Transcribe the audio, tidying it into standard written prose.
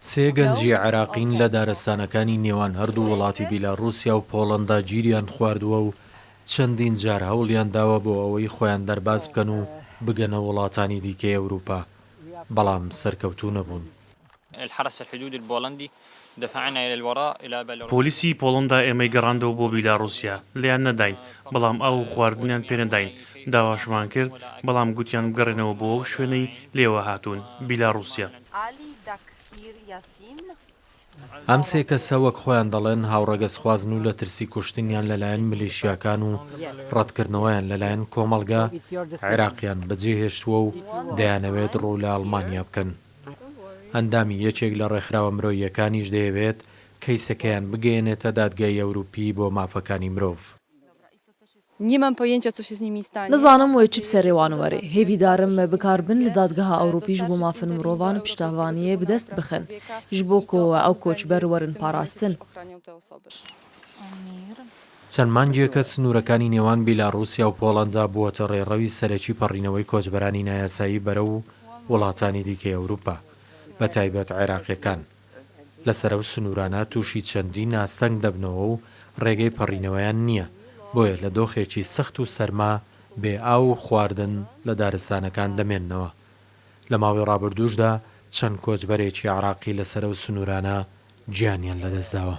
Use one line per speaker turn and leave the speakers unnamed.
سێ گەنجی عێراقین لە دارستانەکانی نێوان هەردوو وڵاتی بیلاڕووسیا و پۆڵەندا گیریان خواردووە و چەندین جار هەوڵیان داوە بۆ ئەوەی خۆیان دەرباز بکەن و بگەنە وڵاتانی دیکەی ئەوروپا، بەڵام سەرکەوتوو نەبوون.
پۆلیسی پۆڵەندا ئێمەی گەڕاندەوە بۆ بیلاڕووسیا، لێیان نەداین، بەڵام ئاو و خواردنیان پێنەداین، داواشمان کرد، بەڵام گوتیان بگەڕێنەوە بۆ ئەو شوێنەی لێوە هاتوون، بیلاڕووسیا.
ئەم سێ کەسە وەک خۆیان دەڵێن هاوڕەگەزخوازن و لە ترسی کوشتنیان لەلایەن ملیشیاکان و ڕەتکردنەوەیان لەلایەن کۆمەڵگە، عێراقیان بەجێهێشتووە و دەیانەوێت ڕوو لە ئەڵمانیا بکەن. ئەندامی یەکێک لە ڕێکخراوە مرۆییەکانیش دەیەوێت کەیسەکەیان بگەیەنێتە دادگای ئەوروپی بۆ مافەکانی مرۆڤ.
نزانم وێ چ بسەرێ وان وەرێ. هێڤیدارم بکاربن لە دادگەها ئەوروپی ژ بۆ مافن مرۆڤان پشتەڤانیێ بدەست بخن ژ بۆ کۆ ئەو کۆچبەر وەرن پاراستن.
چەند مانگێکە سنوورەکانی نێوان بیلاڕووسیا و پۆڵەندا بووەتە ڕێڕەوی سەرەکی پەڕینەوەی کۆچبەرانی نایاسایی بەرەو وڵاتانی دیکەی ئەوروپا، بەتایبەت عێراقییەکان. لەسەر ئەو سنوورانە تووشی چەندین ئاستەنگ دەبنەوە و ڕێگەی پەڕینەوەیان نییە، بۆیە لە دۆخێکی سەخت و سەرما بێ ئاو و خواردن لە دارستانەکان دەمێننەوە. لە ماوەی ڕابردووشدا چەند کۆچبەرێکی عێراقی لەسەر ئەو سنوورانە گیانیان لەدەستداوە.